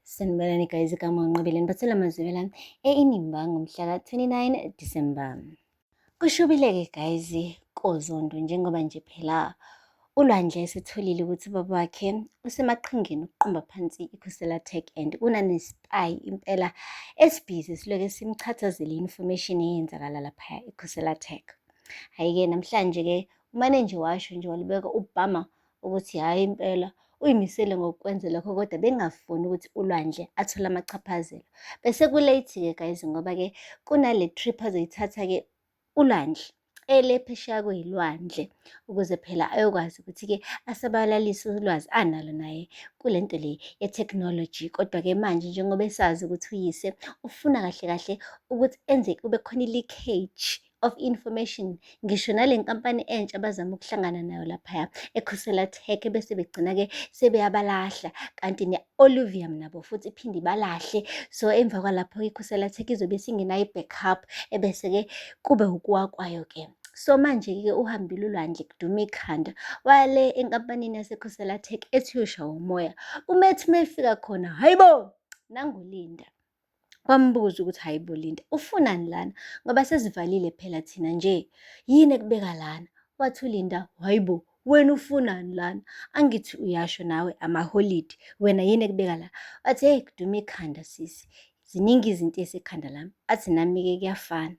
Sanibonani guys, igama uNqobile niphathela amazwibela e-Inimba ngomhla ka-29 December. Kushubile-ke guys koZondo njengoba nje phela uLwandle esetholile ukuthi ubaba wakhe usemaqhingeni okuqumba phansi iKhusela Tech and kunane-spy impela esibhizi siloke simchathazele i-information eyenzakala laphaya eKhusela Tech. Hhayi-ke namhlanje-ke umane nje washo nje walibeka ubhama ukuthi hhayi impela uyimisele ngokukwenza lokho kodwa bengafuni ukuthi uLwandle athole amachaphazelo. Bese ku-late-ke guys ngoba-ke kunale trip azoyithatha-ke uLwandle ele phesheya kwey'lwandle ukuze phela ayokwazi ukuthi-ke asabalalise ulwazi analo naye kule nto le ye-technology. Kodwa-ke manje njengoba esazi ukuthi uyise ufuna kahle kahle ukuthi enze kube khona i-leakage of information ngisho nale nkampani entsha abazama ukuhlangana nayo laphaya eKhusela Tech bese begcina-ke sebeyabalahla kanti ne-Olivium nabo futhi iphinde ibalahle. So emva kwalapho-ke iKhusela Tech izobe isingenayo i-backup ebese-ke kube ukuwa kwayo-ke. So manje-ke uhambile ulwandle kuduma ikhanda wale enkampanini yaseKhusela Tech ethi uyoshawa umoya. Umethi uma efika khona, hayibo, nanguLinda. Wambuza ukuthi hayi bo Linda, ufunani lana? Ngoba sesivalile phela thina nje. Yini ekubeka lana? Wathi uLinda, hayi bo, wena ufunani lana? Angithi uyasho nawe amaholidi, wena yini ekubeka la? Wathi, hey, kuduma ikhanda sisi. Ziningi izinto ezisekhanda lami. Athi nami-ke kuyafana.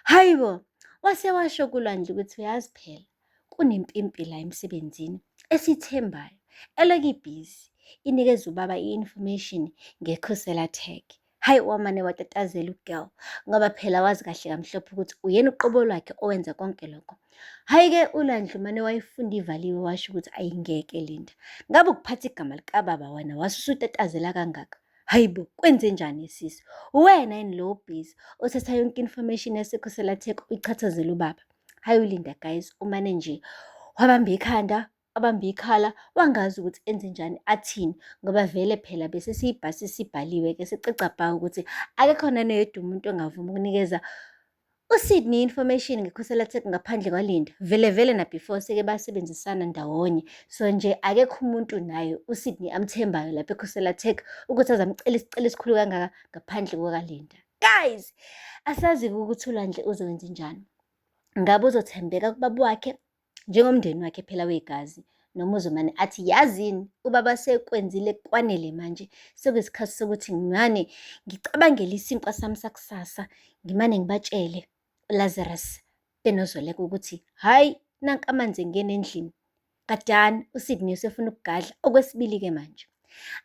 Hayi bo, wase washo kuLwandle ukuthi uyazi phela kunempimpi la emsebenzini esiyithembayo elokhu ibhizi inikeza ubaba i-information ngekhosela tag. Hhayi wamane watatazela u-girl ngoba phela wazi kahle kamhlophe ukuthi uyena uqobo lwakhe owenza konke lokho. Hhayi-ke uLwandle umane wayifunda ivaliwe washo ukuthi ayingeke Linda. Ngabe ukuphatha igama likababa wena wase usutatazela kangaka. Hayi bo, kwenzenjani sisi? Uwena yini lo obhizi othatha yonke information yasekhosela tech uyichathazela ubaba? Hayi uLinda guys, umane nje wabamba ikhanda, wabamba ikhala, wangazi ukuthi enze njani, athini ngoba vele phela bese siyibhasi sibhaliwe ke sicaca bha ukuthi akekho nanoyedwa umuntu ongavuma ukunikeza uSydney information ngekhosela Tech ngaphandle kwaLinda. Vele vele na before seke basebenzisana ndawonye. So nje akekho umuntu naye uSydney amthembayo lapha ekhosela Tech ukuthi azamcela isicelo esikhulu kangaka ngaphandle kukaLinda. Guys, asazi ukuthi uLwandle uzokwenza njani. Ngabe uzothembeka kubaba wakhe njengomndeni wakhe phela wegazi noma uzomane athi yazini ubaba sekwenzile kwanele manje sekuyisikhathi sokuthi ngimane ngicabangele isinkwa sami sakusasa ngimane ngibatshele uLazarus benozoleka ukuthi hhayi nanka amanzi engena endlini Kadani uSydney usefuna ukugadla okwesibili-ke manje.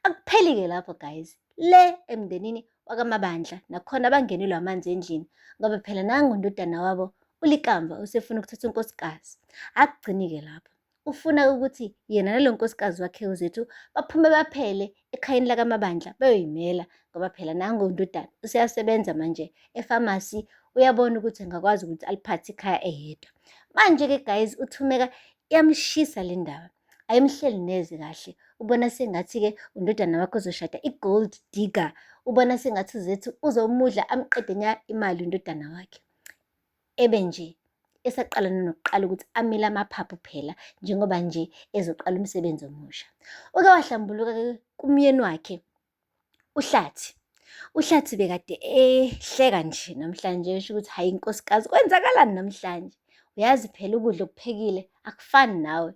Akupheli-ke lapho guys, le emndenini wakaMabandla nakhona bangenelwa amanzi endlini ngoba phela nangu undodana wabo uLikamva usefuna ukuthatha unkosikazi. Akugcini-ke lapho, ufuna ukuthi yena nalo nkosikazi wakhe uZethu baphume baphele ekhayeni lakaMabandla bayoyimela ngoba phela nangu undodana useyasebenza manje efamasi uyabona ukuthi angakwazi ukuthi aliphathe ikhaya eyedwa. Manje-ke guys uThumeka iyamshisa le ndaba, ayimhleli neze kahle. Ubona sengathi-ke undodana wakhe uzoshada i-gold digger, ubona sengathi uZethu uzomudla amqede nya imali undodana wakhe. Ebe nje esaqala nanokuqala ukuthi amile amaphaphu phela njengoba nje ezoqala umsebenzi omusha. Uke wahlambuluka-ke kumyeni wakhe uHlathi. UHlathi bekade ehleka nje namhlanje esho ukuthi hhayi nkosikazi kwenzakalani namhlanje? Uyazi phela ukudla okuphekile akufani nawe.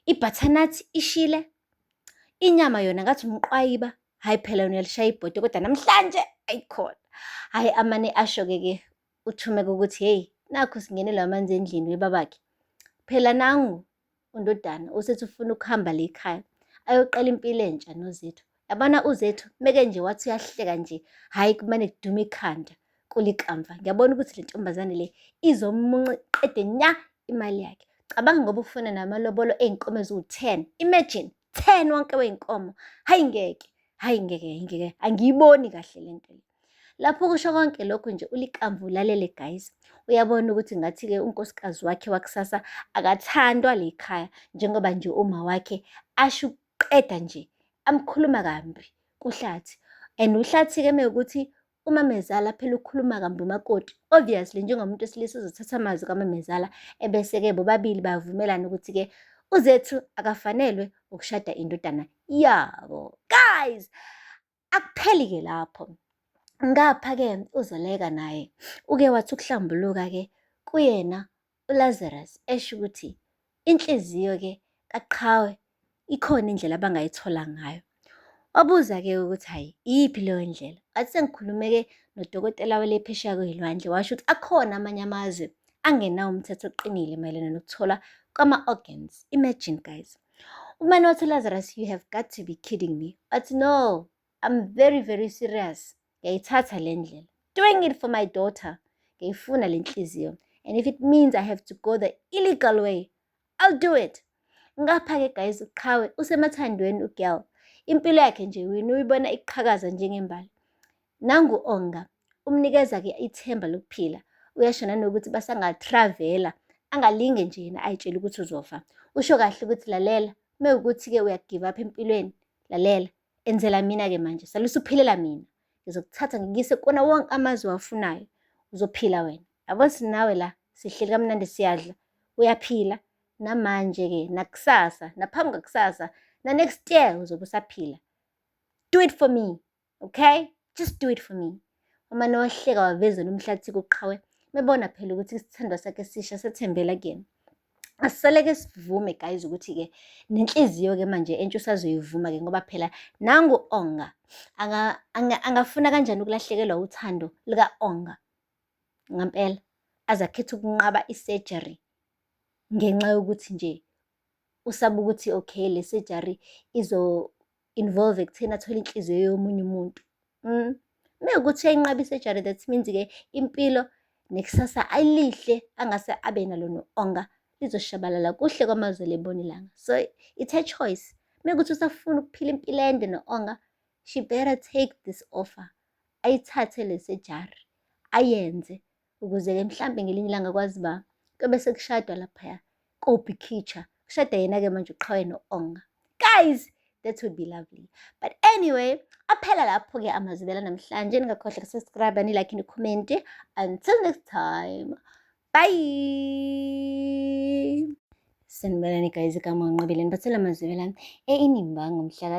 I-butternut ishile, inyama yona ngathi umqwayiba, hhayi phela yona uyalishaya ibhodwe kodwa namhlanje ayikhona. Hhayi amane asho-ke ke uThumeka ukuthi hheyi nakhu singenelwa amanzi endlini webabakhe. Phela nangu undodana usethi ufuna ukuhamba le ekhaya ayoqala impilo entsha noZethu. Yabona uZethu meke nje wathi uyahleka nje, hhayi kumane kuduma ikhanda kulikamva. Ngiyabona ukuthi le ntombazane le izomunca iqede nya imali yakhe. Cabanga ngoba ufuna namalobolo ey'nkomo eziwu-10. Imagine, 10 wonke wey'nkomo. Hhayi ngeke, hhayi ngeke, hhayi ngeke, angiyiboni kahle le nto le. Lapho kusho konke lokhu nje uLikamva ulalele guys. Uyabona ukuthi ngathi-ke unkosikazi wakhe wakusasa akathandwa le khaya njengoba nje uma wakhe asho ukuqeda nje amkhuluma kambi kuHlathi. And uHlathi-ke mewukuthi umamezala phela ukhuluma kambi umakoti. Obviously njengomuntu wesilisa uzothatha amazwi kamamezala ebese-ke bobabili bayavumelana ukuthi-ke uZethu akafanelwe ukushada indodana yabo. Guys! Akupheli-ke lapho. Ngapha-ke uZoleka naye uke wathi ukuhlambuluka-ke kuyena uLazarus esho ukuthi inhliziyo-ke kaQhawe ikhona indlela abangayithola ngayo. Wabuza-ke ukuthi hhayi iyiphi leyo ndlela? Wathi sengikhulume-ke nodokotela wale phesheya kwey'lwandle washo ukuthi akhona amanye amazwe angenawo umthetho oqinile mayelana nokutholwa kwama-organs. Imagine guys. Umane wathi uLazarus, you have got to be kidding me. Wathi no, I'm very very serious. Ngiyayithatha le ndlela. Doing it for my daughter. Ngiyayifuna le nhliziyo. And if it means I have to go the illegal way, I'll do it. Ngapha-ke guys uQhawe usemathandweni u-girl. Impilo yakhe nje wena uyibona iqhakaza njengembali. Nangu Onga umnikeza-ke ithemba lokuphila. Uyasho nanokuthi basanga-travel-a angalinge nje yena ayitshele ukuthi uzofa. Usho kahle ukuthi lalela, mewukuthi-ke uya-give up empilweni, lalela, enzela mina-ke manje, sale usuphilela mina. Ngizokuthatha ngikuyise kuwona wonke amazwe owafunayo, uzophila wena. Yabo sinawe la, sihleli kamnandi siyadla, uyaphila. Namanje-ke, nakusasa, naphambi kwakusasa, na-next year uzobe usaphila. Do it for me, okay? Just do it for me. Umane wahleka waveza nomhlathi kuQhawe, mebona phela ukuthi isithandwa sakhe esisha sethembela kuyena. Asisale-ke sivume guys ukuthi-ke nenhliziyo-ke manje entsha usazoyivuma-ke ngoba phela nangu Onga angafuna kanjani ukulahlekelwa uthando lika-Onga ngampela aze akhethe ukunqaba i-surgery ngenxa yokuthi nje usaba ukuthi okay le surgery izo-involve ekutheni athole inhliziyo yomunye umuntu. Mewukuthi uyayinqaba i-surgery that means-ke impilo nekusasa alihle angase abe nalo no-Onga lizoshabalala kuhle kwamazolo ebona ilanga. So it's her choice. Mewukuthi usafuna ukuphila impilo ende no-Onga, she better take this offer. Ayithathe le surgery, ayenze ukuze-ke mhlampe ngelinye ilanga kwazi ba kuyobe sekushadwa laphaya kobhikicha. Kushade yena-ke manje uQhawe no-Onga. Guys, that would be lovely. But anyway, aphela lapho-ke amazwibela namhlanje. Ningakhohlwa uku-subscribe, ni-like, ni-comment. Until next time. Bye. Sanibonani guys, igama uNqobile niphathela amazwibela e-Inimba ngomhla